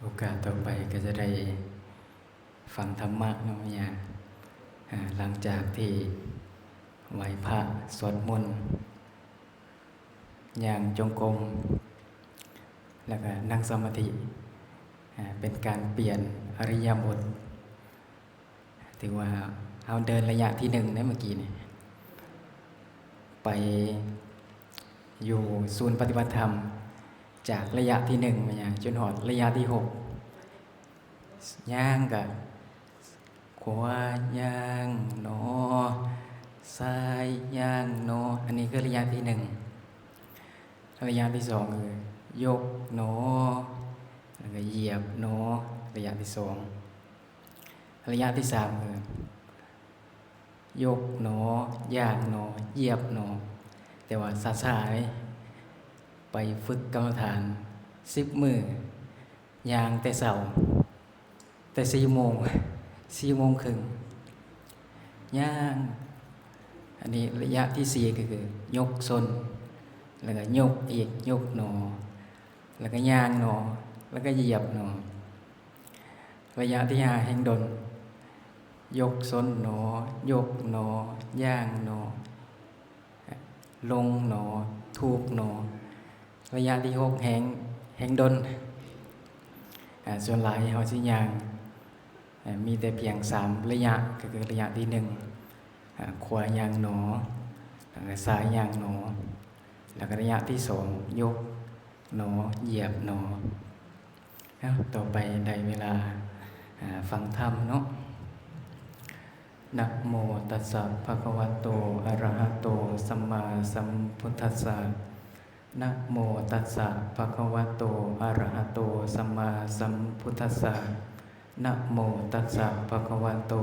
ໂອກາດຕໍ່ໄປກໍຈະໄດ້ຟັງທຳມະເນາະ ຍາມ ອ່າ ຫຼັງຈາກທີ່ໄຫວ້ພະ ສວດມົນ ຍ່າງຈົງກົມ ແລ້ວກໍນັ່ງສະມາທິ ອ່າ ເປັນການປ່ຽນອິລິຍາບົດ. ຖືວ່າເຮົາເດີນໄລຍະທີໜຶ່ງໃນເມື່ອກີ້ນີ້ ໄປຢູ່ສູນປະຕິບັດທຳ ຈາກໄລຍະທີໜຶ່ງມາຫຍັງ ຈົນຮອດໄລຍະທີຫົກ ຍ່າງກະ ຂວາຍ່າງໜໍ ຊ້າຍຍ່າງໜໍ ອັນນີ້ຄືໄລຍະທີໜຶ່ງ. ໄລຍະທີສອງຄືຍົກໜໍ ແລ້ວກໍຢຽບໜໍ ໄລຍະທີສອງ. ໄລຍະທີສາມຄືຍົກໜໍ ຍ່າງໜໍ ຢຽບໜໍ ແຕ່ວ່າຊ້າໆເດ້ ໄປຝຶກກຳມະຖານສິບມື້ ຍ່າງແຕ່ເຊົ້າ ແຕ່ສີ່ໂມງ ສີ່ໂມງເຄິ່ງ ຍ່າງ. ອັນນີ້ໄລຍະທີສີ່ກໍຄືຍົກສົ້ນ ແລ້ວກໍຍົກອີກ ຍົກໜໍ ແລ້ວກໍຍ່າງໜໍ ແລ້ວກໍຢຽບໜໍ. ໄລຍະທີຫ້າແຮ່ງດົນ ຍົກສົ້ນໜໍ ຍົກໜໍ ຍ່າງໜໍ ລົງໜໍ ທູບໜໍ. ໄລຍະທີຫົກແຮ່ງ ແຮ່ງດົນ ອາ ສ່ວນຫຼາຍເຮົາຊິຍ່າງ ອາ ມີແຕ່ພຽງສາມໄລຍະ ກໍຄືໄລຍະທີໜຶ່ງ ອາ ຂວາຍ່າງໜໍ ແລ້ວກໍຊ້າຍຍ່າງໜໍ ແລ້ວກໍໄລຍະທີສອງ ຍົກໜໍ ຢຽບໜໍ. ເອົາ ຕໍ່ໄປໄດ້ເວລາ ອາ ຟັງທຳເນາະ. ນະໂມຕັດສະ ພະຄະວະໂຕ ອະລະຫະໂຕ ສຳມາສຳພຸດທັດສະ. ນະໂມຕັດສະ ພະຄະວະໂຕ ອະລະຫະໂຕ ສຳມາສຳພຸດທັດສະ. ນະໂມຕັດສະ ພະຄະວະໂຕ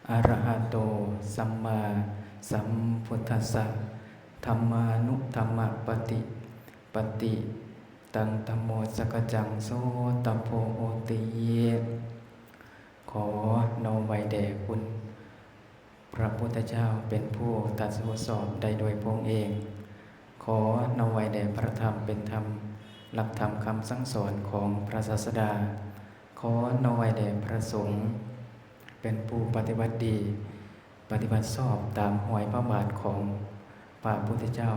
ອະລະຫະໂຕ ສຳມາສຳພຸດທັດສະ. ທຳມານຸທຳມະປະຕິປະຕິຕັງ ທຳໂມສັກກະຈັງ ໂສຕະໂພ ໂຫຕິ. ຂໍນ້ອມໄຫວ້ແດ່ຄຸນພະພຸດທະເຈົ້າ ເປັນຜູ້ຕັດສະຮູ້ຊອບໄດ້ໂດຍພະອົງເອງ. ຂໍນ້ອມໄຫວ້ແດ່ພະທຳ ເປັນທຳ ຫຼັກທຳຄຳສັ່ງສອນຂອງພະສາສະດາ. ຂໍນ້ອມໄຫວ້ແດ່ພະສົງ ເປັນຜູ້ປະຕິບັດດີ ປະຕິບັດຊອບຕາມຮອຍພະບາດຂອງພະພຸດທະເຈົ້າ.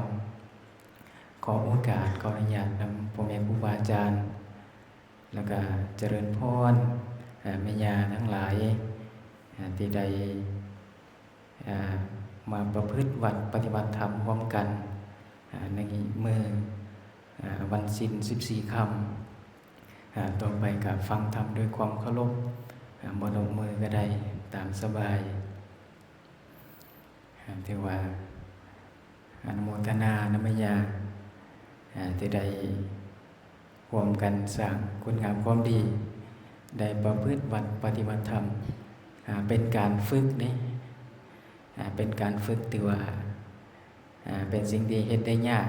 ຂໍໂອກາດ ຂໍອະນຸຍາດນຳພໍ່ແມ່ຄູບາອາຈານ ແລ້ວກະຈະເລີນພອນ ອາ ແມ່ຍ່າທັງຫຼາຍ ອາ ທີ່ໄດ້ ອາ ມາປະພຶດວັດປະຕິບັດທຳຮ່ວມກັນ ອາ ໃນມື້ ອາ ວັນສິນສິບສີ່ຄ່ຳ. ອາ ຕໍ່ໄປກໍຟັງທຳດ້ວຍຄວາມເຄົາລົບ ອາ ບໍ່ຍົກມືກໍໄດ້ ຕາມສະບາຍ. ອາ ຖືວ່າອະນຸໂມທະນານຳແມ່ຍ່າ ອາ ທີ່ໄດ້ຮ່ວມກັນສ້າງຄຸນງາມຄວາມດີ ໄດ້ປະພຶດວັດປະຕິບັດທຳ ອາ ເປັນການຝຶກເດ້ ອາ ເປັນການຝຶກ ຖືວ່າ ອາ ເປັນສິ່ງທີ່ເຮັດໄດ້ຍາກ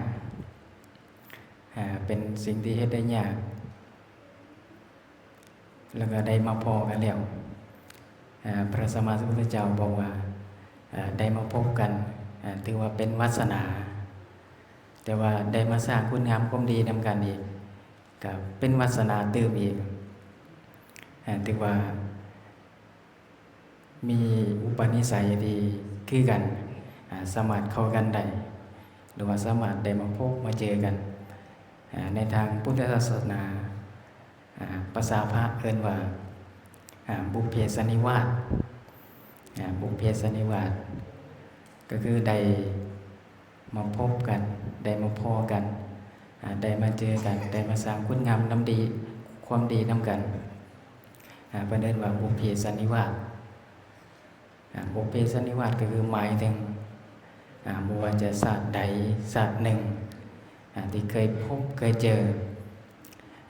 ອາ ເປັນສິ່ງທີ່ເຮັດໄດ້ຍາກ ແລ້ວກໍໄດ້ມາພໍ້ກັນແລ້ວ. ອາ ພະສຳມາສຳພຸດທະເຈົ້າບອກວ່າ ອາ ໄດ້ມາພົບກັນ ອາ ຖືວ່າເປັນວາສະໜາ, ແຕ່ວ່າໄດ້ມາສ້າງຄຸນງາມຄວາມດີນຳກັນອີກ ກໍເປັນວາສະໜາຕື່ມອີກ. ອາ ຖືວ່າ ມີອຸປະນິໄສທີ່ຄືກັນ ອາ ສາມາດເຂົ້າກັນໄດ້ ຫຼືວ່າສາມາດໄດ້ມາພົບມາເຈີກັນ. ອາ ໃນທາງພຸດທະສາສະໜາ ອາ ພາສາພະເອີ້ນວ່າ ອາ ບຸບເພສັນນິວາດ. ອາ ບຸບເພສັນນິວາດ ກໍຄືໄດ້ ມາພົບກັນ ໄດ້ມາພໍ້ກັນ ອາ ໄດ້ມາເຈີກັນ ໄດ້ມາສ້າງຄຸນງາມນຳດີ ຄວາມດີນຳກັນ ອາ ເພິ່ນເອີ້ນວ່າບຸບເພສັນນິວາດ. ອາ ບຸບເພສັນນິວາດກໍຄືໝາຍເຖິງ ອາ ບໍ່ວ່າຈະຊາດໃດຊາດໜຶ່ງ ອາ ທີ່ເຄີຍພົບເຄີຍເຈີ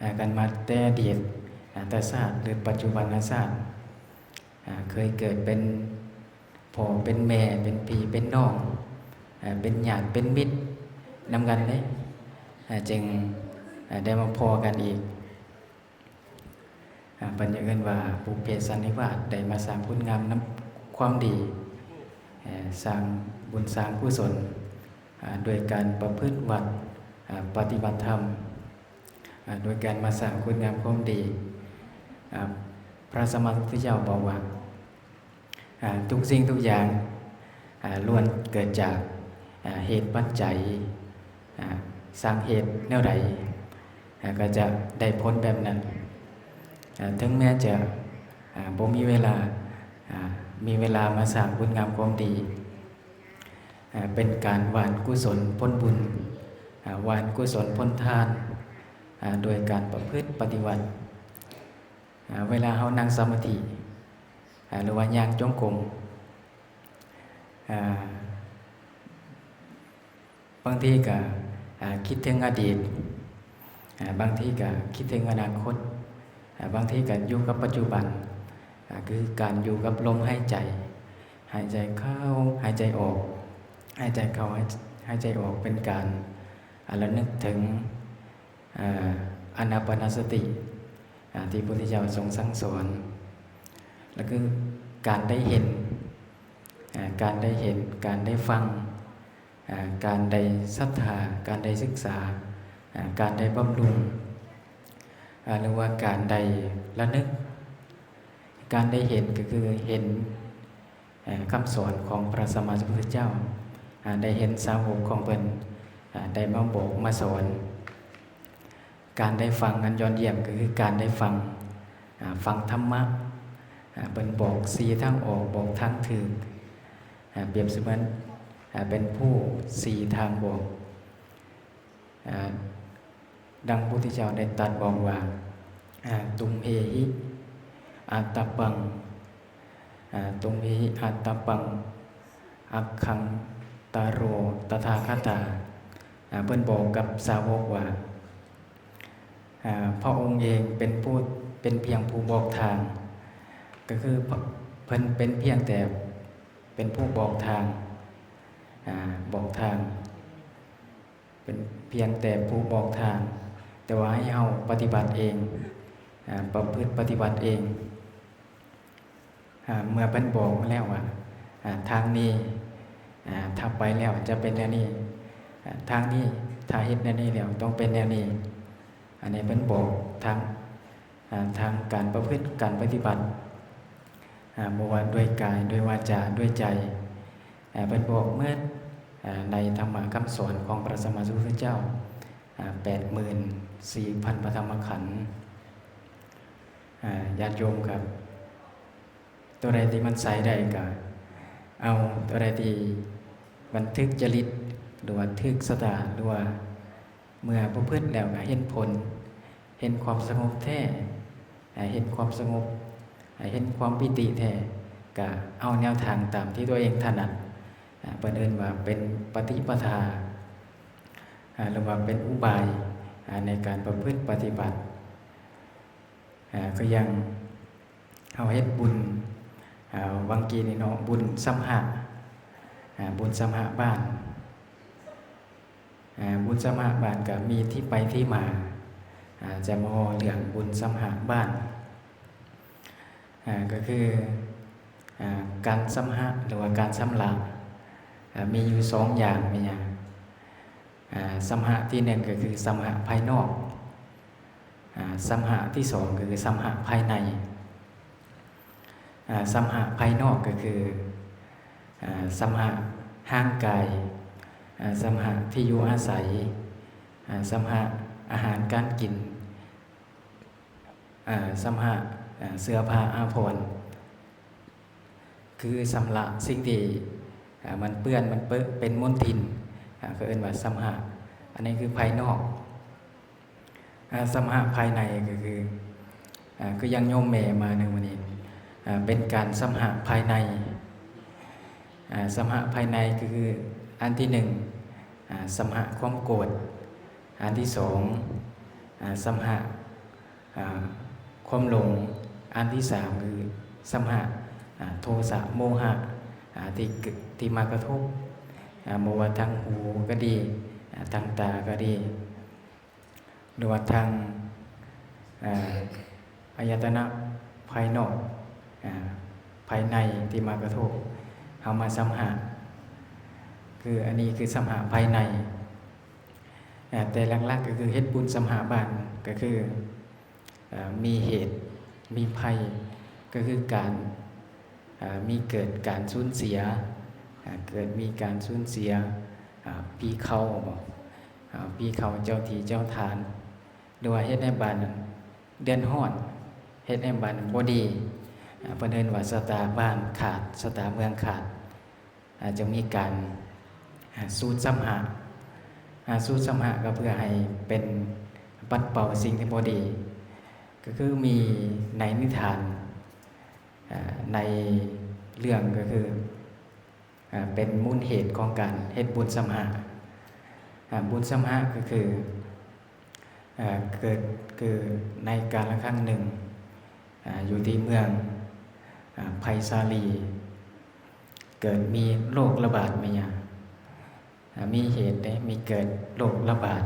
ອາ ກັນມາແຕ່ອະດີດ ອາ ແຕ່ຊາດ ຫຼື ປັດຈຸບັນນະຊາດ ອາ ເຄີຍເກີດເປັນພໍ່ເປັນແມ່ ເປັນພີ່ເປັນນ້ອງ ອາ ເປັນຍາດເປັນມິດນຳກັນເດ້ ອາ ຈຶ່ງ ອາ ໄດ້ມາພໍ້ກັນອີກ. ອາ ເພິ່ນເອີ້ນວ່າບຸບເພສັນນິວາດ ໄດ້ມາສ້າງຄຸນງາມນຳຄວາມດີ ອາ ສ້າງບຸນສ້າງກຸສົນ ອາ ດ້ວຍການປະພຶດວັດ ອາ ປະຕິບັດທຳ. ອາ ໂດຍການມາສ້າງຄຸນງາມຄວາມດີ. ອາ ພະສຳມາສຳພຸດທະເຈົ້າບອກວ່າ ອາ ທຸກສິ່ງທຸກຢ່າງ ອາ ລ້ວນເກີດຈາກ ອາ ເຫດປັດໄຈ. ອາ ສ້າງເຫດແນວໃດ ອາ ກໍຈະໄດ້ຜົນແບບນັ້ນ. ອາ ເຖິງແມ້ຈະ ອາ ບໍ່ມີເວລາ ອາ ມີເວລາມາສ້າງຄຸນງາມຄວາມດີ ອາ ເປັນການຫວ່ານກຸສົນຜົນບຸນ ອາ ຫວ່ານກຸສົນຜົນທານ ອາ ໂດຍການປະພຶດປະຕິບັດ. ອາ ເວລາເຮົານັ່ງສະມາທິ ອາ ຫຼືວ່າຍ່າງຈົງກົມ ອາ ບາງທີກໍ ອາ ຄິດເຖິງອະດີດ ອາ ບາງທີກໍຄິດເຖິງອະນາຄົດ ອາ ບາງທີກໍຢູ່ກັບປັດຈຸບັນ ອາ ຄືການຢູ່ກັບລົມຫາຍໃຈ ຫາຍໃຈເຂົ້າ ຫາຍໃຈອອກ ຫາຍໃຈເຂົ້າ ຫາຍ ຫາຍໃຈອອກ ເປັນການ ອາ ລະນຶກເຖິງ ອາ ອານາປານະສະຕິ ອາ ທີ່ພະພຸດທະເຈົ້າຊົງສັ່ງສອນ ແລະ ຄືການໄດ້ເຫັນ ອາ ການໄດ້ເຫັນ ການໄດ້ຟັງ ອາ ການໄດ້ສັດທາ ການໄດ້ສຶກສາ ອາ ການໄດ້ບຳລຸງ ອາ ຫຼືວ່າການໄດ້ລະນຶກ. ການໄດ້ເຫັນກໍຄືເຫັນ ເອີ ຄຳສອນຂອງພະສຳມາສຳພຸດທະເຈົ້າ ອາ ໄດ້ເຫັນສາວົກຂອງເພິ່ນ ອາ ໄດ້ມາບອກມາສອນ. ການໄດ້ຟັງອັນຍອດຢ້ຽມກໍຄືການໄດ້ຟັງ ອາ ຟັງທຳມະ ອາ ເພິ່ນບອກສີ່ທາງອອກ ບອກທາງຖືກ ອາ ປຽບສະເໝືອນ ອາ ເປັນຜູ້ຊີ້ທາງບອກ. ອາ ດັ່ງພະພຸດທະເຈົ້າໄດ້ຕັດບອກວ່າ ອາ ຕຸມເຫຫິ ອາດຕະປັງ ອາ ຕຸມເຫຫິ ອາດຕະປັງ ອັກຂັນຕະໂຣ ຕະຖາຄະຕາ. ອາ ເພິ່ນບອກກັບສາວົກວ່າ ອາ ພະອົງເອງເປັນຜູ້ ເປັນພຽງຜູ້ບອກທາງ ກໍຄື ພະ ເພິ່ນເປັນພຽງແຕ່ເປັນຜູ້ບອກທາງ ອາ ບອກທາງ ເປັນພຽງແຕ່ຜູ້ບອກທາງ ແຕ່ວ່າໃຫ້ເຮົາປະຕິບັດເອງ ອາ ປະພຶດປະຕິບັດເອງ. ອາ ເມື່ອເພິ່ນບອກມາແລ້ວວ່າ ອາ ທາງນີ້ ອາ ຖ້າໄປແລ້ວຈະເປັນແນວນີ້ ອາ ທາງນີ້ ຖ້າເຮັດແນວນີ້ແລ້ວຕ້ອງເປັນແນວນີ້. ອັນນີ້ເພິ່ນບອກທາງ ອາ ທາງການປະພຶດ ການປະຕິບັດ ອາ ບໍ່ວ່າດ້ວຍກາຍ ດ້ວຍວາຈາ ດ້ວຍໃຈ ອາ ເພິ່ນບອກໝົດ ອາ ໃນທຳມະຄຳສອນຂອງພະສຳມາສຳພຸດທະເຈົ້າ ອາ ແປດໝື່ນສີ່ພັນພະທຳມະຂັນ. ອາ ຍາດໂຍມຄັບ ຕົວໃດທີ່ມັນໃຊ້ໄດ້ກໍເອົາ, ຕົວໃດທີ່ມັນຖືກຈະລິດ ຫຼືວ່າຖືກຊະຕາ ຫຼືວ່າ ເມື່ອປະພຶດແລ້ວກໍເຫັນຜົນ, ເຫັນຄວາມສະຫງົບແທ້, ເຫັນຄວາມສະຫງົບ, ເຫັນຄວາມປີຕິແທ້, ກໍເອົາແນວທາງຕາມທີ່ຕົວເອງຖະໜັດ. ເພິ່ນເອີ້ນວ່າເປັນປະຕິປະທາ ຫຼືວ່າເປັນອຸບາຍໃນການປະພຶດປະຕິບັດ. ຄືຢ່າງ ເຮົາເຮັດບຸນ ອາ ຫວ່າງກີ້ນີ້ເນາະ ບຸນສຳຫະ ອາ ບຸນສຳຫະບ້ານ ອາ ບຸນສຳຫະບ້ານກໍມີທີ່ໄປທີ່ມາ ອາ ຈະມາເວົ້າເລື່ອງບຸນສຳຫະບ້ານ ອາ ກໍຄື ອາ ການສຳຫະ ຫຼືວ່າການຊຳລະ ອາ ມີຢູ່ສອງຢ່າງ ແມ່ນຫຍັງ? ອາ ສຳຫະທີໜຶ່ງກໍຄືສຳຫະພາຍນອກ ອາ ສຳຫະທີສອງກໍຄືສຳຫະພາຍໃນ. ອາ ສຳຫະພາຍນອກກໍຄື ອາ ສຳຫະຮ່າງກາຍ, ອາ ສຳຫະທີ່ຢູ່ອາໄສ, ອາ ສຳຫະອາຫານການກິນ, ອາ ສຳຫະ ອາ ເສື້ອຜ້າອາພອນ. ຄືຊຳລະສິ່ງທີ່ ອາ ມັນເປື້ອນ ມັນເປິເປັນມົນທິນ ອາ ເຂົາເອີ້ນວ່າສຳຫະ. ອັນນີ້ຄືພາຍນອກ. ອາ ສຳຫະພາຍໃນກໍຄື ອາ ຄືຢ່າງໂຍມແມ່ມາໃນມື້ນີ້ ອາ ເປັນການສຳຫະພາຍໃນ. ອາ ສຳຫະພາຍໃນກໍຄື ອັນທີໜຶ່ງ ອາ ສຳຫະຄວາມໂກດ, ອັນທີສອງ ອາ ສຳຫະ ອາ ຄວາມຫຼົງ, ອັນທີສາມຄືສຳຫະ ອາ ໂທສະໂມຫະ ອາ ທີ່ ທີ່ມາກະທົບ ອາ ບໍ່ວ່າທາງຫູກໍດີ ອາ ທາງຕາກໍດີ ຫຼືວ່າທາງ ອາ ອາຍະຕະນະພາຍນອກ ອາ ພາຍໃນທີ່ມາກະທົບ ເຮົາມາສຳຫະ ຄືອັນນີ້ຄືສຳຫະພາຍໃນ. ອາ ແຕ່ຫຼັກໆກໍຄືເຮັດບຸນສຳຫະບ້ານ ກໍຄື ອາ ມີເຫດມີໄພ ກໍຄືການ ອາ ມີເກີດການສູນເສຍ ອາ ເກີດມີການສູນເສຍ ອາ ຜີເຂົ້າບໍ ອາ ຜີເຂົ້າເຈົ້າທີ່ເຈົ້າທານ ຫຼືວ່າເຮັດໃຫ້ບ້ານນັ້ນເດືອດຮ້ອນ ເຮັດໃຫ້ບ້ານບໍ່ດີ ອາ ເພິ່ນເອີ້ນວ່າຊະຕາບ້ານຂາດ ຊະຕາເມືອງຂາດ ອາດຈະມີການ ອາ ສູດສຳຫະ ອາ ສູດສຳຫະກໍເພື່ອໃຫ້ເປັນປັດເປົ່າສິ່ງທີ່ບໍ່ດີ ກໍຄືມີໃນນິທານ ອາ ໃນເລື່ອງກໍຄື ອາ ເປັນມູນເຫດຂອງການເຮັດບຸນສຳຫະ ອາ ບຸນສຳຫະກໍຄື ເກີດຄືໃນກາລະຄັ້ງໜຶ່ງ ອາ ຢູ່ທີ່ເມືອງ ອາ ໄພສາລີ ເກີດມີໂລກລະບາດ ແມ່ນຫຍັງ ອາ ມີເຫດເດ້ ມີເກີດໂລກລະບາດ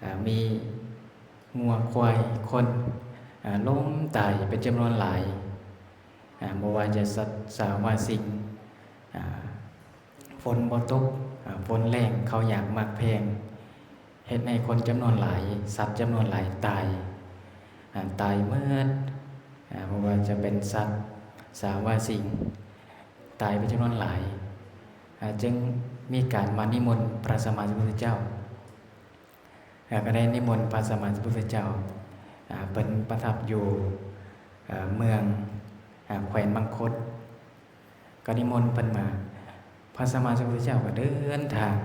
ອາ ມີງົວຄວາຍຄົນ ອາ ລົ້ມຕາຍເປັນຈຳນວນຫຼາຍ ອາ ບໍ່ວ່າຈະສັດສາວາສິ່ງ ອາ ຝົນບໍ່ຕົກ ອາ ຝົນແລ້ງ ເຂົ້າຍາກໝາກແພງ ເຮັດໃຫ້ຄົນຈຳນວນຫຼາຍ ສັດຈຳນວນຫຼາຍຕາຍ ອາ ຕາຍໝົດ ອາ ບໍ່ວ່າຈະເປັນສັດສາວາສິ່ງ ຕາຍເປັນຈຳນວນຫຼາຍ ອາ ຈຶ່ງມີການມານິມົນພະສຳມາສຳພຸດທະເຈົ້າ ແລ້ວກໍໄດ້ນິມົນພະສຳມາສຳພຸດທະເຈົ້າ ອາ ເພິ່ນປະທັບຢູ່ ເອີ ເມືອງ ອາ ແຂວງບັງຄົດ ກໍນິມົນເພິ່ນມາ ພະສຳມາສຳພຸດທະເຈົ້າກໍເດີນທາງ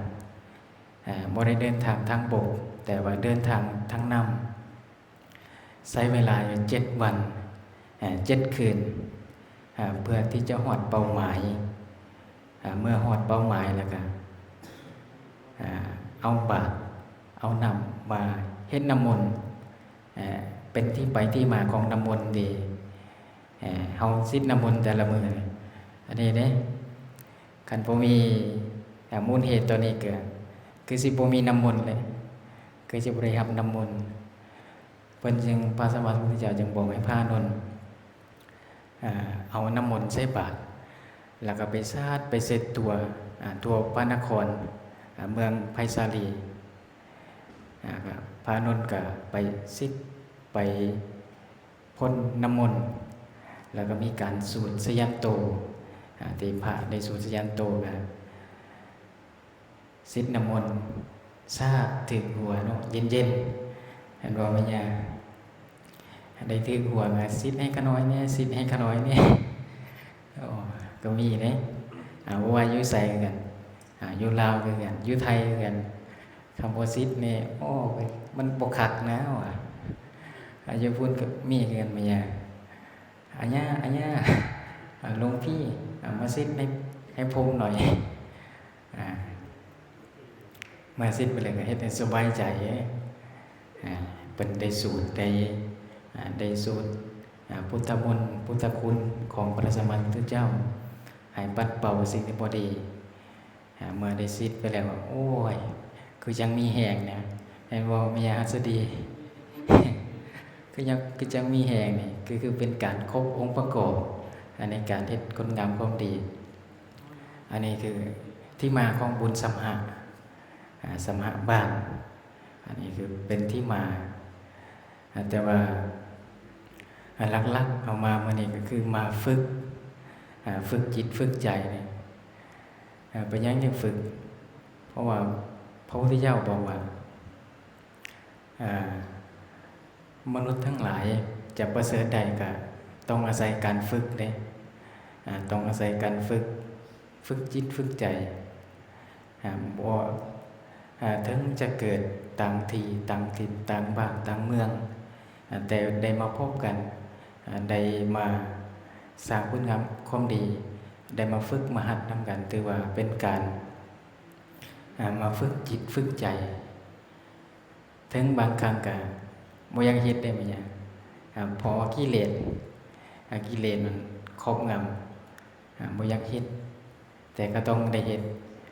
ອາ ບໍ່ໄດ້ເດີນທາງທາງບົກ ແຕ່ວ່າເດີນທາງທາງນ້ຳ ໃຊ້ເວລາຢູ່ເຈັດວັນ ເອີ ເຈັດຄືນ ເອີ ເພື່ອທີ່ຈະຮອດເປົ້າໝາຍ ເອີ ເມື່ອຮອດເປົ້າໝາຍແລ້ວກະ ເອີ ເອົາບາດ ເອົານ້ຳມາເຮັດນ້ຳມົນ ເອີ ເປັນທີ່ໄປທີ່ມາຂອງນ້ຳມົນເດ ເອີ ເຮົາສິດນ້ຳມົນແຕ່ລະມື້ ອັນນີ້ເດ້ ຄັນບໍ່ມີ ເອີ ມູນເຫດຕົວນີ້ກໍ ຄືຊິບໍ່ມີນ້ຳມົນເລີຍ ຄືຊິບໍ່ໄດ້ຮັບນ້ຳມົນ ເພິ່ນຈຶ່ງ ພະສຳມາສຳພຸດທະເຈົ້າຈຶ່ງບອກໃຫ້ພະອານົນ ເອົານ້ຳມົນໃສ່ບາດ ແລ້ວກໍໄປສາດໄປເຊັດທົ່ວ ອາ ທົ່ວພະນະຄອນ ອາ ເມືອງໄພສາລີ ອາ ກໍພະອານົນກໍໄປສິດໄປພົ່ນນ້ຳມົນ ແລ້ວກໍມີການສູດຊະຍັນໂຕ ອາ ທີ່ພະໄດ້ສູດຊະຍັນໂຕກໍ ສິດນ້ຳມົນ ສາດຖືກຫົວເນາະ ເຢັນໆ ແມ່ນບໍ່ແມ່ຍ່າ? ໄດ້ຖືກຫົວ ມາສິດໃຫ້ຂ້ານ້ອຍແດ່ ສິດໃຫ້ຂ້ານ້ອຍແດ່ ໂອ້ ກໍມີເດ້ ອາ ບໍ່ວ່າຢູ່ໃສຄືກັນ ອາ ຢູ່ລາວຄືກັນ ຢູ່ໄທຄືກັນ ຄຳວ່າສິດນີ້ ໂອ້ ມັນບໍ່ຄັກນະວ່າ ອາ ຢູ່ພຸ້ນກໍມີຄືກັນແມ່ຍ່າ ອາຍ່າ ອາຍ່າ ອາ ຫຼວງພີ່ ອາ ມາສິດໃຫ້ ໃຫ້ຜົມໜ້ອຍ ອາ ມາສິດໄປແລ້ວກໍເຮັດໃຫ້ສະບາຍໃຈ ອາ ເພິ່ນໄດ້ສູດ ໄດ້ ອາ ໄດ້ສູດ ອາ ພຸດທະມົນ ພຸດທະຄຸນຂອງພະສຳມາສຳພຸດທະເຈົ້າ ໃຫ້ປັດເປົ່າສິ່ງທີ່ບໍ່ດີ ອາ ເມື່ອໄດ້ສິດໄປແລ້ວ ໂອ້ຍ ຄືຈັ່ງມີແຮງນະ ແມ່ນບໍ່ແມ່ຍ່າຫັດສະດີ? ຄືຍັງ ຄືຈັ່ງມີແຮງນີ້ ຄື ຄືເປັນການຄົບອົງປະກອບ ອາ ໃນການເຮັດຄຸນງາມຄວາມດີ ອັນນີ້ຄືທີ່ມາຂອງບຸນສຳຫະ ອາ ສຳຫະບ້ານ ອັນນີ້ຄືເປັນທີ່ມາ ອາ ແຕ່ວ່າ ອາ ຫຼັກໆເອົາມາມື້ນີ້ກໍຄືມາຝຶກ ອາ ຝຶກຈິດຝຶກໃຈນີ້ ອາ ເປັນຫຍັງຈຶ່ງຝຶກ? ເພາະວ່າພະພຸດທະເຈົ້າບອກວ່າ ອາ ມະນຸດທັງຫຼາຍຈະປະເສີດໄດ້ກໍຕ້ອງອາໄສການຝຶກເດ້ ອາ ຕ້ອງອາໄສການຝຶກ ຝຶກຈິດຝຶກໃຈ ອາ ບໍ່ ອາ ເຖິງຈະເກີດຕ່າງທີ່ຕ່າງຖິ່ນຕ່າງບ້ານຕ່າງເມືອງ ອາ ແຕ່ໄດ້ມາພົບກັນ ອາ ໄດ້ມາສ້າງຄຸນງາມຄວາມດີ ໄດ້ມາຝຶກມາຫັດນຳກັນ ຖືວ່າເປັນການ ອາ ມາຝຶກຈິດຝຶກໃຈ ເຖິງບາງຄັ້ງກະບໍ່ຢາກເຮັດເດ້ ແມ່ນຫຍັງ ອາ ເພາະວ່າກິເລດ ອາ ກິເລດມັນຄອບງຳ ອາ ບໍ່ຢາກເຮັດ ແຕ່ກໍຕ້ອງໄດ້ເຮັດ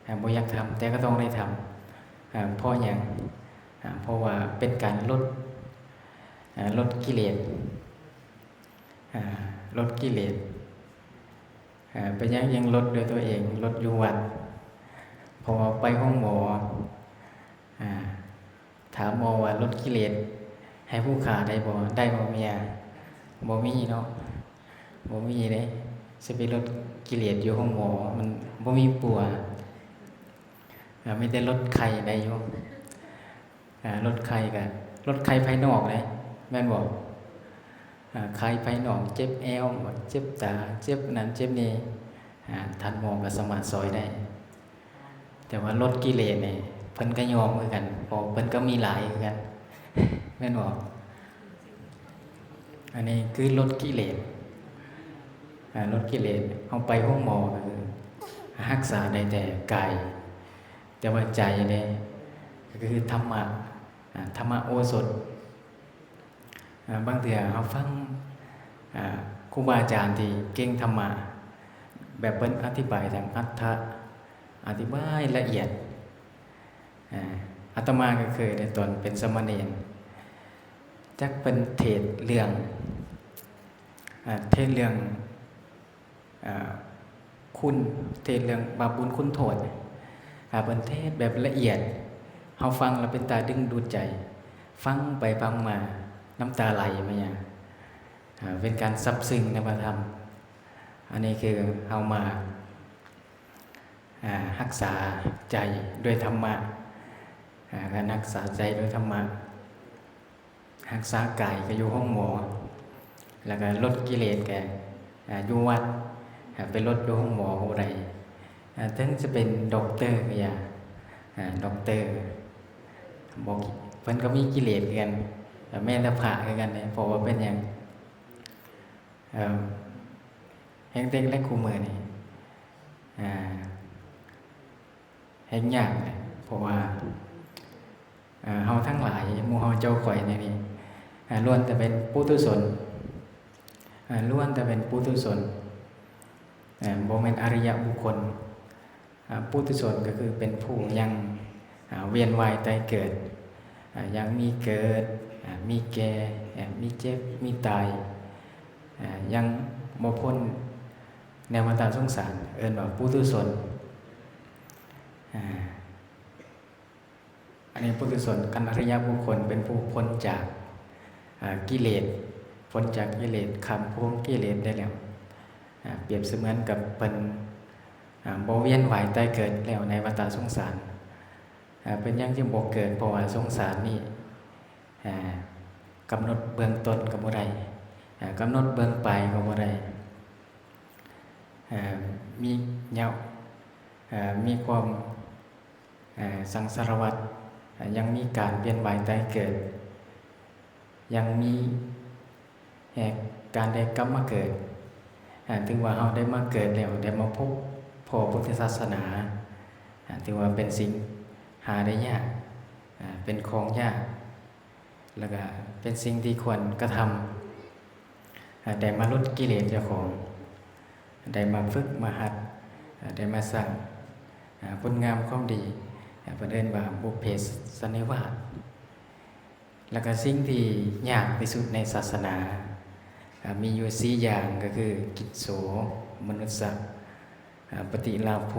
ອາ ບໍ່ຢາກທຳ ແຕ່ກໍຕ້ອງໄດ້ທຳ ອາ ເພາະຫຍັງ ອາ ເພາະວ່າເປັນການລົດ ອາ ລົດກິເລດ ອາ ລົດກິເລດ ອາ ເປັນຫຍັງຈຶ່ງລົດດ້ວຍຕົວເອງ ລົດຢູ່ວັດ ເພາະວ່າໄປໂຮງໝໍ ອາ ຖາມໝໍວ່າລົດກິເລດໃຫ້ຜູ້ຂ້າໄດ້ບໍ່? ໄດ້ບໍ່ເມຍ? ບໍ່ມີເນາະ ບໍ່ມີເດ້. ຊິໄປລົດກິເລດຢູ່ໂຮງໝໍ ມັນບໍ່ມີປົວ. ເອີ ມີແຕ່ລົດໄຂ້ໄດ້ຢູ່. ເອີ ລົດໄຂ້ກະລົດໄຂ້ພາຍນອກເດ້ ແມ່ນບໍ່? ເອີ ໄຂ້ພາຍນອກ ເຈັບແອວ ເຈັບຕາ ເຈັບນັ້ນເຈັບນີ້ ອາ ທ່ານໝໍກໍສາມາດຊ່ອຍໄດ້. ແຕ່ວ່າລົດກິເລດນີ້ ເພິ່ນກໍຍອມຄືກັນ ເພາະເພິ່ນກໍມີຫຼາຍຄືກັນ ແມ່ນບໍ່? ອັນນີ້ຄືລົດກິເລດ. ອາ ລົດກິເລດ ເຮົາໄປໂຮງໝໍກໍຄືຮັກສາໄດ້ແຕ່ກາຍ, ແຕ່ວ່າໃຈເດ້ ກໍຄືທຳມະ ອາ ທຳມະໂອສົດ. ອາ ບາງເທື່ອເຮົາຟັງ ອາ ຄູບາອາຈານທີ່ເກັ່ງທຳມະ ແບບເພິ່ນອະທິບາຍທາງອັດຖະ ອະທິບາຍລະອຽດ. ອາ ອາດຕະມາກໍເຄີຍໄດ້ຕອນເປັນສາມະເນນ ຈັກເພິ່ນເທດເລື່ອງ ອາ ເທດເລື່ອງ ອາ ຄຸນ ເທດເລື່ອງບາບບຸນຄຸນໂທດ ອາ ເພິ່ນເທດແບບລະອຽດ ເຮົາຟັງແລ້ວເປັນຕາດຶງດູດໃຈ ຟັງໄປຟັງມານ້ຳຕາໄຫຼມາຫຍັງ ອາ ເປັນການຊັບຊຶ້ງໃນພະທຳ. ອັນນີ້ຄືເຮົາມາ ອາ ຮັກສາໃຈດ້ວຍທຳມະ ອາ ການຮັກສາໃຈດ້ວຍທຳມະ. ຮັກສາກາຍກໍຢູ່ໂຮງໝໍ ແລ້ວກໍລົດກິເລດກໍ ອາ ຢູ່ວັດ ອາ ໄປລົດຢູ່ໂຮງໝໍກໍບໍ່ໄດ້. ອາ ເຖິງຈະເປັນດັອກເຕີກໍຢ່າ ອາ ດັອກເຕີບໍ່ ເພິ່ນກໍມີກິເລດຄືກັນ ແມ່ນແຕ່ພະຄືກັນເດ້. ເພາະວ່າເປັນຫຍັງ? ເອີ ແຮ່ງເຕັກແລະຄູ່ມື້ນີ້ ອາ ແຮ່ງຍາກເດ້ ເພາະວ່າ ເອີ ເຮົາທັງຫຼາຍ ໝູ່ເຮົາເຈົ້າຂ້ອຍແນວນີ້ ອາ ລ້ວນແຕ່ເປັນປຸຖຸຊົນ ອາ ລ້ວນແຕ່ເປັນປຸຖຸຊົນ ອາ ບໍ່ແມ່ນອະລິຍະບຸກຄົນ. ອາ ປຸຖຸຊົນກໍຄືເປັນຜູ້ຍັງ ອາ ວຽນວ່າຍຕາຍເກີດ ອາ ຍັງມີເກີດ ອາ ມີແກ່ ອາ ມີເຈັບ ມີຕາຍ ອາ ຍັງບໍ່ພົ້ນໃນວັດຕະສົງສານ ເອີ້ນວ່າປຸຖຸຊົນ. ອາ ອັນນີ້ປຸຖຸຊົນ. ຄັນອະລິຍະບຸກຄົນເປັນຜູ້ພົ້ນຈາກ ອາ ກິເລດ ພົ້ນຈາກກິເລດ ຂ້າມພວງກິເລດໄດ້ແລ້ວ ອາ ປຽບສະເໝືອນກັບເພິ່ນ ອາ ບໍ່ວຽນວ່າຍຕາຍເກີດແລ້ວໃນວັດຕະສົງສານ. ອາ ເປັນຫຍັງຈຶ່ງບໍ່ເກີດ? ເພາະວ່າສົງສານນີ້ ອາ ກຳນົດເບື້ອງຕົ້ນກໍບໍ່ໄດ້ ອາ ກຳນົດເບື້ອງປາຍກໍບໍ່ໄດ້ ອາ ມີເຫຍົາ ອາ ມີຄວາມ ອາ ສັງສາລະວັດ ອາ ຍັງມີການວຽນວ່າຍຕາຍເກີດ ຍັງມີ ແຫ່ງການໄດ້ກັບມາເກີດ ອາ ຖືວ່າເຮົາໄດ້ມາເກີດແລ້ວ ໄດ້ມາພົບພໍ້ພຸດທະສາສະໜາ ອາ ຖືວ່າເປັນສິ່ງຫາໄດ້ຍາກ ອາ ເປັນຂອງຍາກ ແລ້ວກະເປັນສິ່ງທີ່ຄວນກະທຳ ອາ ໄດ້ມາຫຼຸດກິເລດເຈົ້າຂອງ ໄດ້ມາຝຶກມາຫັດ ອາ ໄດ້ມາສ້າງ ອາ ຄຸນງາມຄວາມດີ ອາ ເພິ່ນເອີ້ນວ່າບຸບເພສັນນິວາດ. ແລ້ວກໍສິ່ງທີ່ຍາກທີ່ສຸດໃນສາສະໜາ ອາ ມີຢູ່ສີ່ຢ່າງ ກໍຄືກິດໂສ ມະນຸດສະ ອາ ປະຕິລາໂພ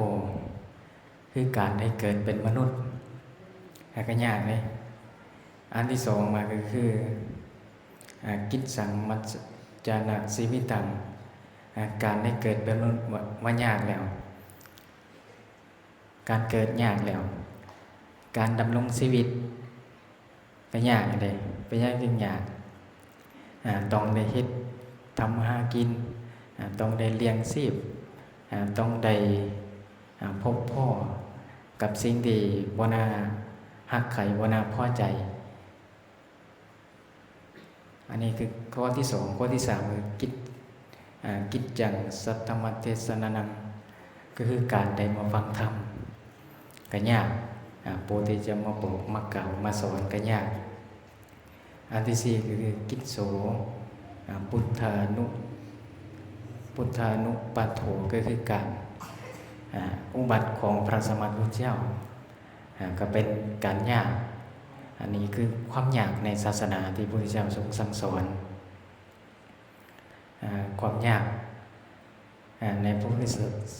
ຄືການໄດ້ເກີດເປັນມະນຸດ ແລ້ວກໍຍາກເດ້. ອັນທີສອງມາກໍຄື ອາ ກິດສັງມັດຈານະຊີວິຕັງ ອາ ການໄດ້ເກີດເປັນມະນຸດວ່າ ວ່າຍາກແລ້ວ ການເກີດຍາກແລ້ວ ການດຳລົງຊີວິດກໍຍາກເດ້. ເປັນຫຍັງຈຶ່ງຍາກ? ອາ ຕ້ອງໄດ້ເຮັດທຳມາຫາກິນ ອາ ຕ້ອງໄດ້ລ້ຽງຊີບ ອາ ຕ້ອງໄດ້ ອາ ພົບພໍ້ກັບສິ່ງທີ່ບໍ່ໜ້າຮັກໃຄ ບໍ່ໜ້າພໍໃຈ. ອັນນີ້ຄືຂໍ້ທີສອງ. ຂໍ້ທີສາມຄືກິດ ອາ ກິດຈັງສັດຖະມະເທສະນານັງ ກໍຄືການໄດ້ມາຟັງທຳກໍຍາກ ອາ ຜູ້ທີ່ຈະມາບອກມາກ່າວມາສອນກໍຍາກ. ອັນທີສີ່ກໍຄືກິດໂສ ອາ ພຸດທານຸ ພຸດທານຸປາໂຖ ກໍຄືການ ອາ ອຸບັດຂອງພະສຳມາສຳພຸດທະເຈົ້າ ອາ ກໍເປັນການຍາກ. ອັນນີ້ຄືຄວາມຍາກໃນສາສະໜາທີ່ພະພຸດທະເຈົ້າຊົງສັ່ງສອນ ອາ ຄວາມຍາກ ອາ ໃນພະພຸດທະ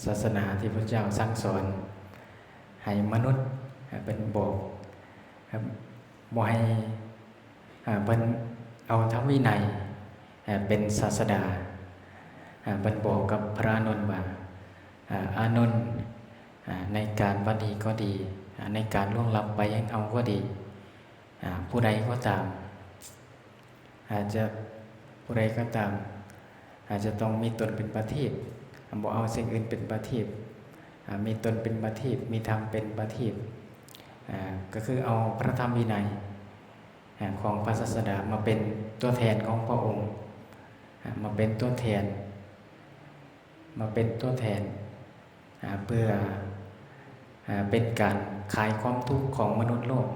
ສາສະໜາທີ່ພະເຈົ້າສັ່ງສອນໃຫ້ມະນຸດ ອາ ເປັນບອກ ອາ ບໍ່ໃຫ້ ອາ ເພິ່ນເອົາທຳວິໄນ ອາ ເປັນສາດສະດາ. ອາ ເພິ່ນບອກກັບພະອານົນວ່າ ອາ ອານົນ ອາ ໃນການວັນນີ້ກໍດີ ອາ ໃນການລ່ວງລັບໄປແຫ່ງເຮົາກໍດີ ອາ ຜູ້ໃດກໍຕາມ ອາດຈະ ຜູ້ໃດກໍຕາມ ອາດຈະຕ້ອງມີຕົນເປັນປະທີບ ບໍ່ເອົາສິ່ງອື່ນເປັນປະທີບ ອາ ມີຕົນເປັນປະທີບ ມີທຳເປັນປະທີບ ອາ ກໍຄືເອົາພະທຳວິໄນ ອາ ຂອງພະສາດສະດາມາເປັນຕົວແທນຂອງພະອົງ ອາ ມາເປັນຕົວແທນ ມາເປັນຕົວແທນ ອາ ເພື່ອ ອາ ເປັນການຄາຍຄວາມທຸກຂອງມະນຸດໂລກ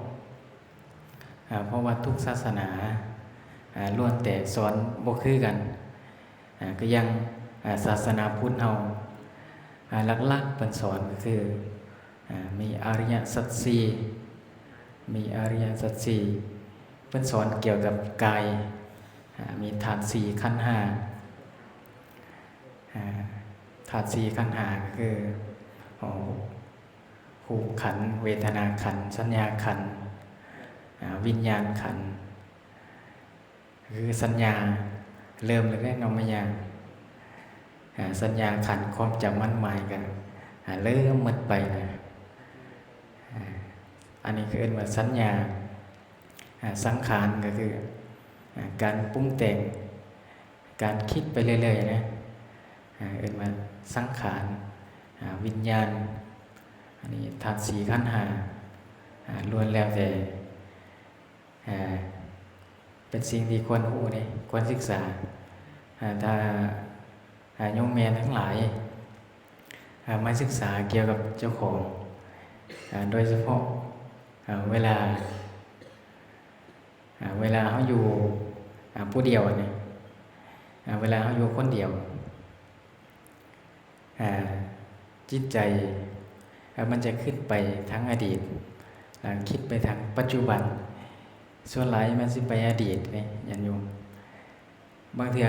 ອາ ເພາະວ່າທຸກສາສະໜາ ອາ ລ້ວນແຕ່ສອນບໍ່ຄືກັນ ອາ ຄືຢ່າງ ອາ ສາສະໜາພຸດເຮົາ ອາ ຫຼັກໆເພິ່ນສອນກໍຄື ອາ ມີອະລິຍະສັດສີ່ ມີອະລິຍະສັດສີ່ ເພິ່ນສອນກ່ຽວກັບກາຍ ອາ ມີທາດສີ່ ຂັນຫ້າ ອາ ທາດສີ່ ຂັນຫ້າ ກໍຄື ຮູບຂັນ ເວທະນາຂັນ ສັນຍາຂັນ ອາ ວິນຍານຂັນ ຄືສັນຍາ ເລີ່ມແລ້ວເນາະ ແມ່ຍ່າ ອາ ສັນຍາຂັນ ຄວາມຈຳໝັ້ນໝາຍກໍ ອາ ເລີ່ມໝົດໄປນະ ອາ ອັນນີ້ຄືເອີ້ນວ່າສັນຍາ ອາ ສັງຂານ ກໍຄື ອາ ການປຸງແຕ່ງ ການຄິດໄປເລື້ອຍໆນະ ອາ ເອີ້ນວ່າສັງຂານ ອາ ວິນຍານ ອັນນີ້ທາດສີ່ ຂັນຫ້າ ອາ ລ້ວນແລ້ວແຕ່ ອາ ເປັນສິ່ງທີ່ຄວນຮູ້ເດ້ ຄວນສຶກສາ ອາ ຖ້າ ອາ ໂຍມແມ່ທັງຫຼາຍ ອາ ມາສຶກສາກ່ຽວກັບເຈົ້າຂອງ ອາ ໂດຍສະເພາະ ອາ ເວລາ ອາ ເວລາເຮົາຢູ່ ອາ ຜູ້ດຽວນີ້ ອາ ເວລາເຮົາຢູ່ຄົນດຽວ ອາ ຈິດໃຈ ອາ ມັນຈະຄິດໄປທາງອະດີດ ແລ້ວຄິດໄປທາງປັດຈຸບັນ ສ່ວນຫຼາຍມັນຊິໄປອະດີດເດ້ຍາດໂຍມ. ບາງເທື່ອ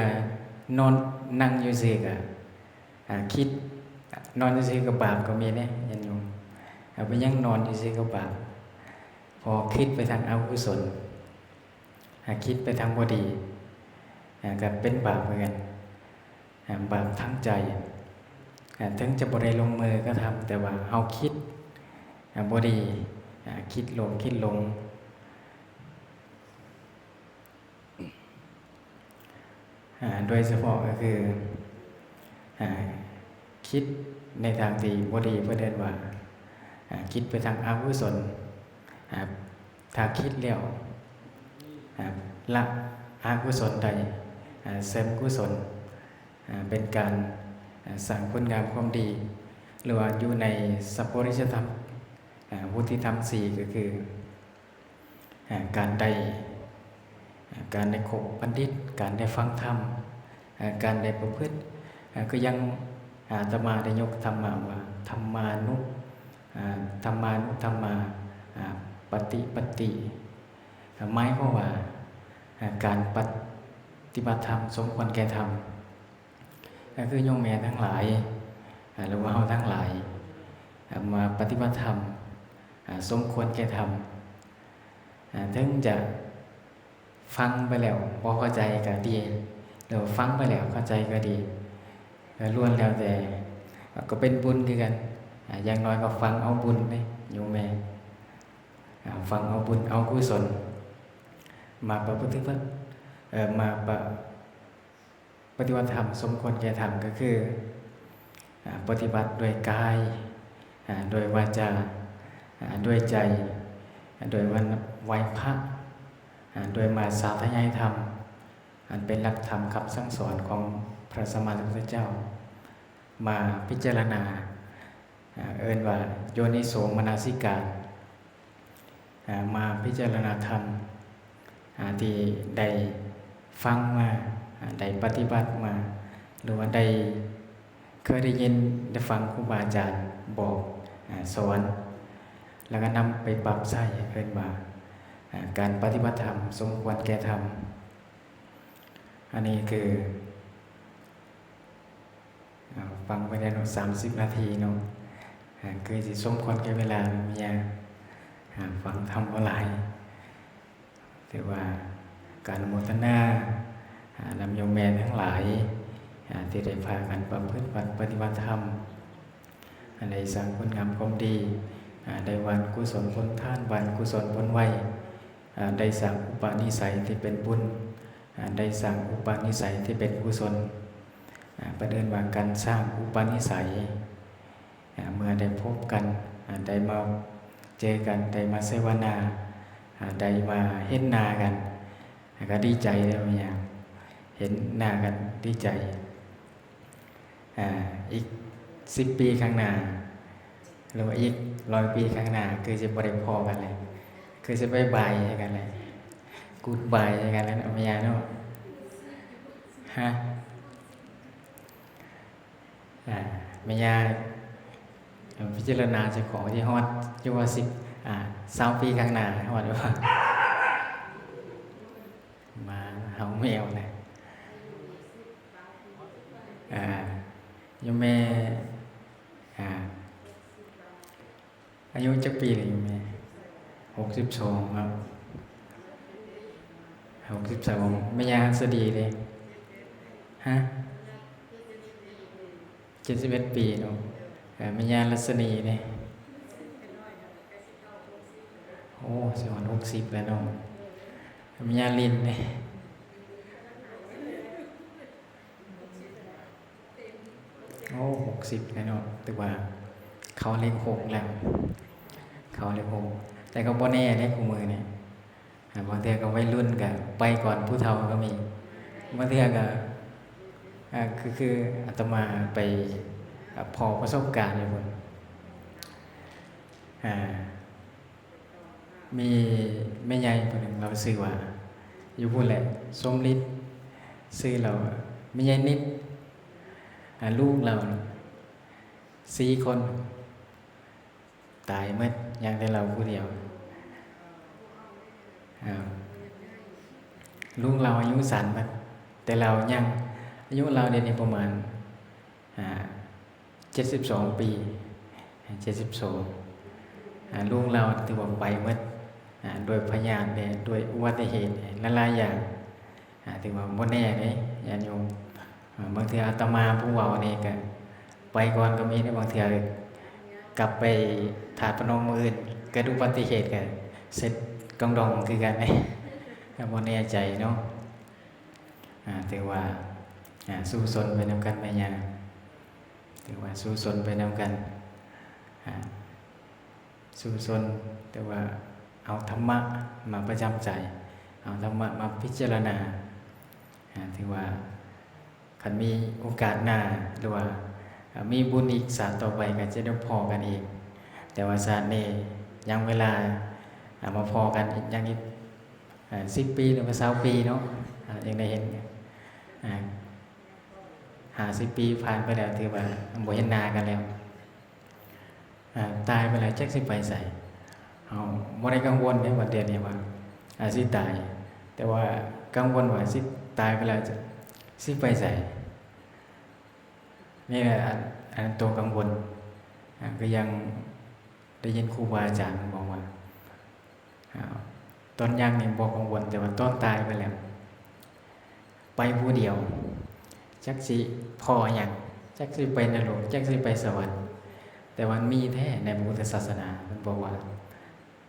ນອນ ນັ່ງຢູ່ຊື່ກະ ອາ ຄິດ ນອນຢູ່ຊື່ກະບາບກໍມີເດ້ຍາດໂຍມ. ເອົາ ເປັນຫຍັງນອນຢູ່ຊື່ກະບາບ? ເພາະຄິດໄປທາງອະກຸສົນ ອາ ຄິດໄປທາງບໍ່ດີ ອາ ກະເປັນບາບຄືກັນ ອາ ບາບທາງໃຈ ອາ ເຖິງຈະບໍ່ໄດ້ລົງມືກະທຳ ແຕ່ວ່າເຮົາຄິດ ອາ ບໍ່ດີ ອາ ຄິດໂລບຄິດຫຼົງ ອາ ໂດຍສະເພາະກໍຄື ອາ ຄິດໃນທາງທີ່ບໍ່ດີ ເພິ່ນເອີ້ນວ່າ ອາ ຄິດໄປທາງອະກຸສົນ ອາ ຖ້າຄິດແລ້ວ ອາ ລະອະກຸສົນໄດ້ ອາ ເສີມກຸສົນ ອາ ເປັນການ ອາ ສ້າງຄຸນງາມຄວາມດີ ຫຼືວ່າຢູ່ໃນສັບປະລິສະທຳ ອາ ວຸດທິທຳສີ່ ກໍຄື ອາ ການໄດ້ ອາ ການໄດ້ຄົບບັນດິດ ການໄດ້ຟັງທຳ ອາ ການໄດ້ປະພຶດ ອາ ຄືຢ່າງອາດຕະມາໄດ້ຍົກທຳມະວ່າ ທຳມານຸ ອາ ທຳມານຸທຳມາ ອາ ປະຕິປັດຕິ ອາ ໝາຍຄວາມວ່າ ອາ ການປະຕິບັດທຳສົມຄວນແກ່ທຳ ກໍຄືໂຍມແມ່ທັງຫຼາຍ ອາ ຫຼືວ່າເຮົາທັງຫຼາຍ ອາ ມາປະຕິບັດທຳ ອາ ສົມຄວນແກ່ທຳ ອາ ເຖິງຈະຟັງໄປແລ້ວບໍ່ເຂົ້າໃຈກໍດີ ຫຼືວ່າຟັງໄປແລ້ວເຂົ້າໃຈກໍດີ ກໍລ້ວນແລ້ວແຕ່ ກໍເປັນບຸນຄືກັນ ອາ ຢ່າງໜ້ອຍກໍຝັງເອົາບຸນເດ້ໂຍມແມ່ ອາ ຝັງເອົາບຸນເອົາກຸສົນ ມາປະພຶດ ເອີ ມາປະ ປະຕິບັດທຳສົມຄວນແກ່ທຳ ກໍຄື ອາ ປະຕິບັດດ້ວຍກາຍ ອາ ດ້ວຍວາຈາ ອາ ດ້ວຍໃຈ ອາ ດ້ວຍວັນ ໄຫວ້ພະ ອາ ດ້ວຍມາສາທະຍາຍທຳ ອັນເປັນຫຼັກທຳຄຳສັ່ງສອນຂອງພະສຳມາສຳພຸດທະເຈົ້າ ມາພິຈາລະນາ ອາ ເອີ້ນວ່າໂຍນິໂສມະນະສິການ ອາ ມາພິຈາລະນາທຳ ອາ ທີ່ໄດ້ຟັງມາ ອາ ໄດ້ປະຕິບັດມາ ຫຼືວ່າໄດ້ ເຄີຍໄດ້ຍິນໄດ້ຟັງຄູບາອາຈານບອກ ອາ ສອນ ແລ້ວກໍນຳໄປປັບໃຊ້ ເອີ້ນວ່າ ອາ ການປະຕິບັດທຳສົມຄວນແກ່ທຳ. ອັນນີ້ຄື ອາ ຟັງໄປໄດ້ເນາະ ສາມສິບນາທີເນາະ ອາ ຄືຊິສົມຄວນແກ່ເວລາເນາະ ເມຍ ອາ ຟັງທຳບໍ່ຫຼາຍ ຖືວ່າການອະນຸໂມທະນາ ອາ ນຳໂຍມແມ່ທັງຫຼາຍ ອາ ທີ່ໄດ້ພາກັນປະພຶດວັດປະຕິບັດທຳ ອັນໄດ້ສ້າງຄຸນງາມຄວາມດີ ອາ ໄດ້ຫວ່ານກຸສົນຜົນທານ ຫວ່ານກຸສົນຜົນໄວ ອາ ໄດ້ສ້າງອຸປະນິໄສທີ່ເປັນບຸນ ອາ ໄດ້ສ້າງອຸປະນິໄສທີ່ເປັນກຸສົນ ອາ ເພິ່ນເອີ້ນວ່າການສ້າງອຸປະນິໄສ. ອາ ເມື່ອໄດ້ພົບກັນ ອາ ໄດ້ມາເຈີກັນ ໄດ້ມາເສວະນາ ອາ ໄດ້ມາເຫັນໜ້າກັນ ອາ ກໍດີໃຈເດ້ແມ່ຍ່າ ເຫັນໜ້າກັນດີໃຈ ອາ ອີກສິບປີຂ້າງໜ້າ ຫຼືວ່າອີກຮ້ອຍປີຂ້າງໜ້າ ຄືຊິບໍ່ໄດ້ພໍ້ກັນແລ້ວ ຄືຊິບາຍບາຍໃສ່ກັນແລ້ວ ກູດບາຍໃສ່ກັນແລ້ວເນາະແມ່ຍ່າເນາະ ຮະ? ອາ ແມ່ຍ່າພິຈາລະນາເຈົ້າຂອງທີ່ຮອດຢູ່ວ່າສິບ ອາ ຊາວປີຂ້າງໜ້າຮອດຢູ່ວ່າ ມາເຮົາແມວນະ ອາ ໂຍມແມ່ ອາ ອາຍຸຈັກປີແລ້ວໂຍມແມ່? ຫົກສິບສອງເນາະ ຫົກສິບສອງ ແມ່ຍ່າຫັດສະດີເດ້? ຮະ? ເຈັດສິບເອັດປີເນາະ ເອີ ແມ່ຍ່າລັດສະນີເດ້? ໂອ້ ຊິຮອດຫົກສິບແລ້ວເນາະ ແມ່ຍ່າລິນເດ້? ໂອ້ ຫົກສິບແລ້ວເນາະ ຖືວ່າເຂົ້າເລກຫົກແລ້ວ ເຂົ້າເລກຫົກ ແຕ່ກໍບໍ່ແນ່ເດ້ຄູ່ມື້ນີ້ ອາ ບາງເທື່ອກໍໄວລຸ້ນກໍໄປກ່ອນຜູ້ເຖົ້າກໍມີ ບາງເທື່ອກໍ ອາ ຄື ຄືອາດຕະມາໄປ ອາ ພໍ້ປະສົບການຢູ່ພຸ້ນ ອາ ມີແມ່ໃຫຍ່ຜູ້ໜຶ່ງ ລາວຊື່ວ່າ ຢູ່ພຸ້ນແຫຼະ ສົມລິດ ຊື່ລາວວ່າແມ່ໃຫຍ່ນິດ ອາ ລູກລາວສີ່ຄົນ ຕາຍໝົດ ຍັງແຕ່ລາວຜູ້ດຽວ ອາ ລູກລາວອາຍຸສັ້ນໝົດ ແຕ່ລາວຍັງ ອາຍຸລາວດຽວນີ້ປະມານ ອາ ເຈັດສິບສອງປີ ເຈັດສິບສອງ ອາ ລູກລາວຖືວ່າໄປໝົດ ອາ ດ້ວຍພະຍາດແດ່ ດ້ວຍອຸບັດຕິເຫດ ຫຼາຍໆຢ່າງ ອາ ຖືວ່າບໍ່ແນ່ເດ້ຍາດໂຍມ ອາ ບາງເທື່ອອາດຕະມາຜູ້ເວົ້ານີ້ກະໄປກ່ອນກໍມີເດ້ ບາງເທື່ອກັບໄປທາດພະນົມມື້ອື່ນ ເກີດອຸບັດຕິເຫດກະເສັດກອງດອງຄືກັນເດ້ ກໍບໍ່ແນ່ໃຈເນາະ ອາ ຖືວ່າ ອາ ສູ້ຊົນໄປນຳກັນແມ່ຍ່າ ຖືວ່າສູ້ຊົນໄປນຳກັນ ອາ ສູ້ຊົນ ແຕ່ວ່າເອົາທຳມະມາປະຈຳໃຈ ເອົາທຳມະມາພິຈາລະນາ ອາ ຖືວ່າຄັນມີໂອກາດໜ້າ ຫຼືວ່າ ອາ ມີບຸນອີກຊາດຕໍ່ໄປກໍຈະໄດ້ພໍ້ກັນອີກ ແຕ່ວ່າຊາດນີ້ຍັງເວລາ ອາ ມາພໍ້ກັນອີກ ຍັງອີກ ອາ ສິບປີ ຫຼືວ່າຊາວປີເນາະ ອາ ຍັງໄດ້ເຫັນ ອາ ຫ້າສິບປີຜ່ານໄປແລ້ວ ຖືວ່າບໍ່ເຫັນໜ້າກັນແລ້ວ ອາ ຕາຍໄປແລ້ວຈັກຊິໄປໃສ ເຮົາບໍ່ໄດ້ກັງວົນເດ້ວ່າດຽວນີ້ວ່າ ອາ ຊິຕາຍ ແຕ່ວ່າກັງວົນວ່າຊິຕາຍໄປແລ້ວ ຈະ ຊິໄປໃສ ນີ້ແຫຼະ ອັນ ອັນໂຕກັງວົນ ອາ ກໍຍັງໄດ້ຍິນຄູບາອາຈານເພິ່ນບອກວ່າ ອາ ຕອນຍັງນີ້ບໍ່ກັງວົນ ແຕ່ວ່າຕອນຕາຍໄປແລ້ວ ໄປຜູ້ດຽວ ຈັກຊິພໍ້ຫຍັງ ຈັກຊິໄປນະລົກ ຈັກຊິໄປສະຫວັນ ແຕ່ວ່າມີແທ້ໃນພະພຸດທະສາສະໜາ ເພິ່ນບອກວ່າ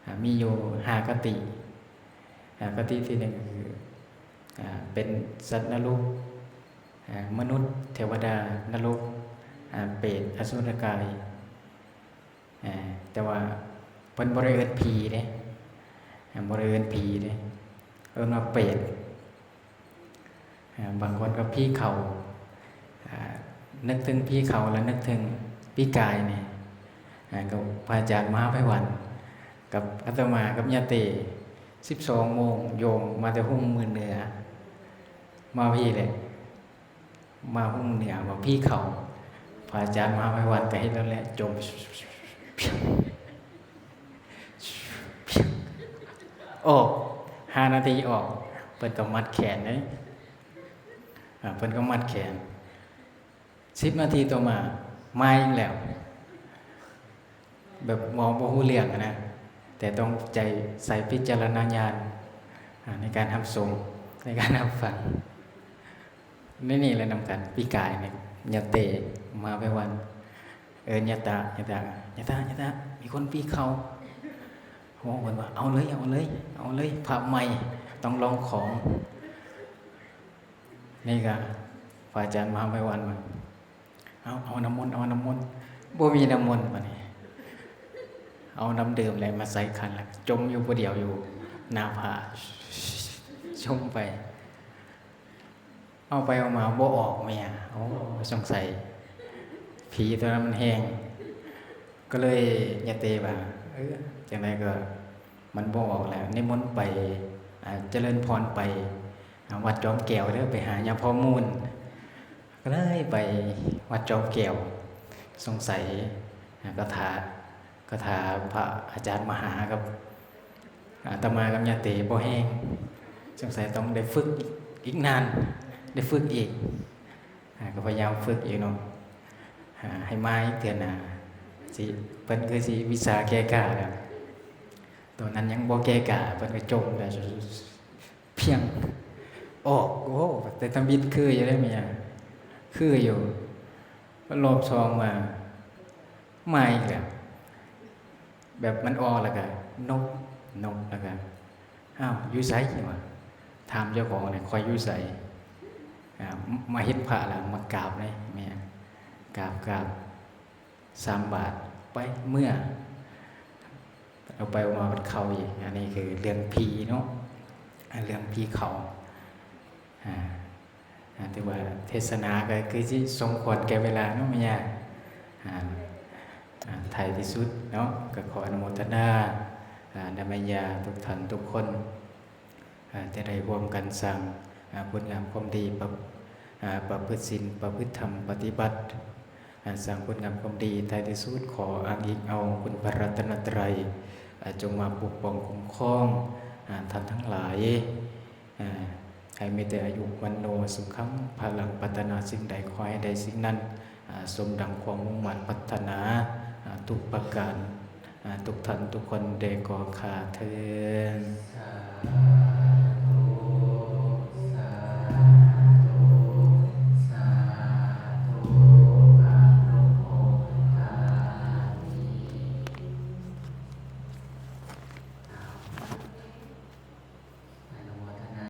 ອາ ມີຢູ່ຫ້າຄະຕິ ອາ ຄະຕິທີໜຶ່ງກໍຄື ອາ ເປັນສັດນະລົກ ອາ ມະນຸດ ເທວະດາ ນະລົກ ອາ ເປດ ອະສຸລະກາຍ ອາ ແຕ່ວ່າເພິ່ນບໍ່ໄດ້ເອີ້ນຜີເດ້ ອາ ບໍ່ໄດ້ເອີ້ນຜີເດ້ ເອີ້ນວ່າເປດ ອາ ບາງຄົນກໍຜີເຂົ້າ ອາ ນຶກເຖິງຜີເຂົ້າແລ້ວນຶກເຖິງປີກາຍນີ້ ອາ ກໍພະອາຈານມະຫາໄພວັນ ກັບອາດຕະມາກັບຍາເຕ ສິບສອງໂມງໂຍມມາແຕ່ຮຸ່ມມື້ເໜືອ ມາພີ້ແຫຼະ ມາຮຸ່ມເໜືອວ່າຜີເຂົ້າ ພະອາຈານມະຫາໄພວັນກໍເຮັດແລ້ວແຫຼະ ຈົ່ມ ອອກ ຫ້ານາທີອອກ ເພິ່ນກໍມັດແຂນເດ້ ອາ ເພິ່ນກໍມັດແຂນ ສິບນາທີຕໍ່ມາ ມາອີກແລ້ວ ແບບເວົ້າບໍ່ຮູ້ເລື່ອງຫັ້ນນະ ແຕ່ຕ້ອງໃຈໃສ່ພິຈາລະນາຍານ ອ່າ ໃນການຮັບຊົມ ໃນການຮັບຟັງ ໃນນີ້ແຫຼະນຳກັນ. ປີກາຍນີ້ ຍາເຕມະຫາໄພວັນ ເອີ້ນຍາຕະ ຍາຕະ ຍາຕະ ຍາຕະ ມີຄົນປີເຂົ້າ. ໂອ້ ເພິ່ນວ່າ ເອົາເລີຍ ເອົາເລີຍ ເອົາເລີຍ ພະໃໝ່ ຕ້ອງລອງຂອງ. ນີ້ກະພະອາຈານມະຫາໄພວັນວ່າ ເອົາ ເອົານ້ຳມົນ ເອົານ້ຳມົນ. ບໍ່ມີນ້ຳມົນບາດນີ້ ເອົານ້ຳດື່ມແຫຼະມາໃສ່ຂັນ ແລ້ວຈົມຢູ່ຜູ້ດຽວຢູ່ໜ້າພະ ຊົມໄປ ເອົາໄປເອົາມາບໍ່ອອກເມຍ. ໂອ້ ສົງໄສຜີຕົວນັ້ນມັນແຮງ. ກໍເລີຍຍາເຕວ່າ ເອີ ຈັ່ງໃດກໍມັນບໍ່ອອກແລ້ວ ນິມົນໄປ ອ່າ ຈະເລີນພອນໄປ ອ່າ ວັດຈອມແກ້ວເດີ ໄປຫາຍາພໍ່ມູນ. ກໍເລີຍໄປວັດຈອມແກ້ວ. ສົງໄສ ອ່າ ກະຖາ ກະຖາພະອາຈານມະຫາກັບອາດຕະມາກັບຍາເຕບໍ່ແຮງ. ສົງໄສຕ້ອງໄດ້ຝຶກອີກນານ ໄດ້ຝຶກອີກ. ອ່າ ກໍພະຍາຍາມຝຶກຢູ່ເນາະ ອ່າ ໃຫ້ມາອີກເທື່ອໜ້າ ຊິ ເພິ່ນຄືຊິວິຊາແກ້ກ້າແລ້ວ. ຕອນນັ້ນຍັງບໍ່ແກ້ກ້າ ເພິ່ນກໍຈົມແລ້ວ ພຽງ ອອກ. ໂອ້ ແຕ່ທຳອິດຄືຢູ່ເດ້ແມ່ ຄືຢູ່. ລອບສອງມາ ມາອີກແລ້ວ. ແບບມັນອອກແລ້ວກະນົບ ນົບແລ້ວກະ ອ້າວ ຢູ່ໃສ? ວ່າ ຖາມເຈົ້າຂອງແຫຼະ ຂ້ອຍຢູ່ໃສ? ອ່າ ມາເຫັນພະແລ້ວ ມາກາບເດ້ແມ່ ກາບ ກາບສາມບາດ ໄປ ເມືອ. ເອົາໄປເອົາມາມັນເຂົ້າອີກ. ອັນນີ້ຄືເລື່ອງຜີເນາະ ເລື່ອງຜີເຂົ້າ. ອ່າ ອ່າ ຖືວ່າເທດສະໜາກໍຄືຊິສົມຄວນແກ່ເວລາເນາະແມ່ຍ່າ. ອ່າ ອ່າ ທ້າຍທີ່ສຸດເນາະ ກໍຂໍອະນຸໂມທະນາ ອ່າ ນຳແມ່ຍ່າທຸກທ່ານທຸກຄົນ ອ່າ ຈະໄດ້ຮ່ວມກັນສ້າງ ອ່າ ຄຸນງາມຄວາມດີ ປະ ອ່າ ປະພຶດສິນ ປະພຶດທຳ ປະຕິບັດ ອ່າ ສ້າງຄຸນງາມຄວາມດີ. ທ້າຍທີ່ສຸດ ຂໍອ້າງອີງເອົາຄຸນພະລັດຕະນະໄຕ ອ່າ ຈົ່ງມາປົກປ້ອງຄຸ້ມຄອງ ອ່າ ທ່ານທັງຫຼາຍ. ອ່າ ໃຫ້ມີແຕ່ອາຍຸ ວັນໂນ ສຸຂັງ ພະລັງ ປາດຖະໜາສິ່ງໃດຂໍໃຫ້ໄດ້ສິ່ງນັ້ນ ອ່າ ສົມດັ່ງຄວາມມຸ່ງມາດປາດຖະໜາ ອ່າ ທຸກປະການ ອ່າ ທຸກທ່ານທຸກຄົນເດກໍຂ້າເທີນ. ສາ